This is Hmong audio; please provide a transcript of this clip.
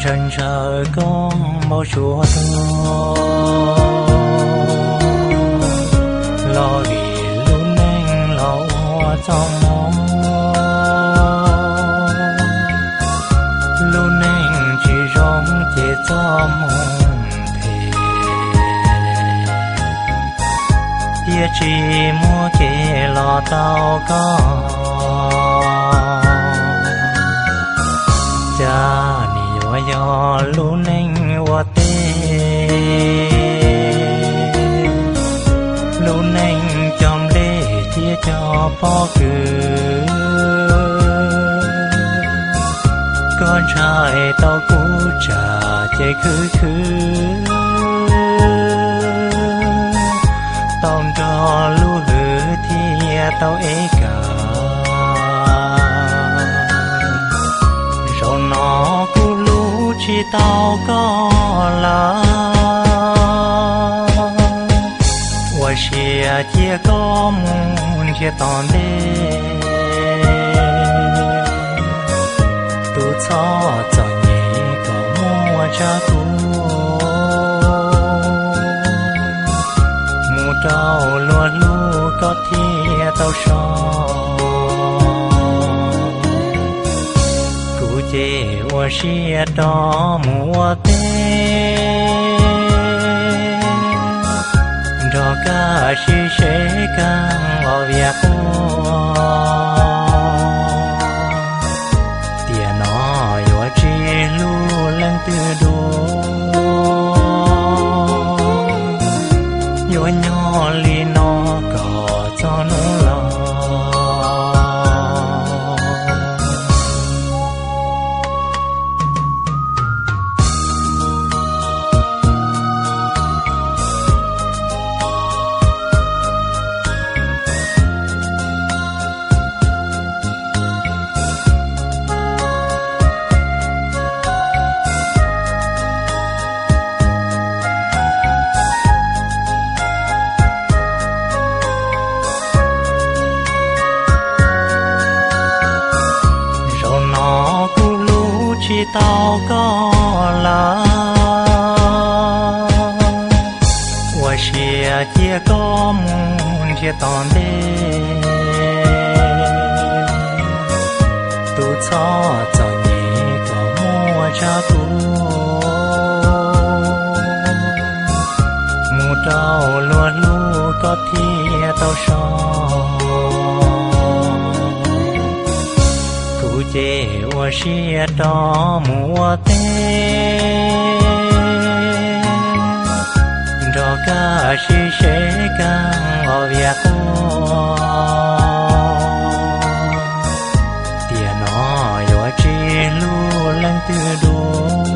Ntshaw ntshaw koj npau suav tuag, los vim lub neej los ua txoj hmoov. Lub neej tsis zoo ces txoj hmoov phem, thiab tsis muaj kev los tau koj. Cas nim yuav yog lub neej ua teb, lub neej cog nplej thiab cog pob kws. Koj ntshai tau kuv tsam ces khwv khwv, tau nrog lub hws thiab tau ev kawm. Zaum no kuv hlub tsis tau koj lawm, ua siab cia koj mus nrhiav tom ntej. Tus txhob txom nyem kom muaj tsab kub, mus rau luag hlub koj thiaj tau so. Kuv ces ua siab rov mus ua teb, nrog koj sib seb kag los vias quaj. Tiam no yuav tsis hlub leej twg dua, yuav nyob li no kom txog hnub laus. Zaum no kuv hlub tsis tau koj lawm, ua siab cia koj mus nrhiav tom ntej. Tus txhob txom nyem kom muaj tsab kub, mus rau luag hlub koj thiaj tau so. Kuv ces ua siab rov mus ua teb, nrog koj sib seb kag los vias quaj. Tiam no yuav tsis hlub leej twg dua,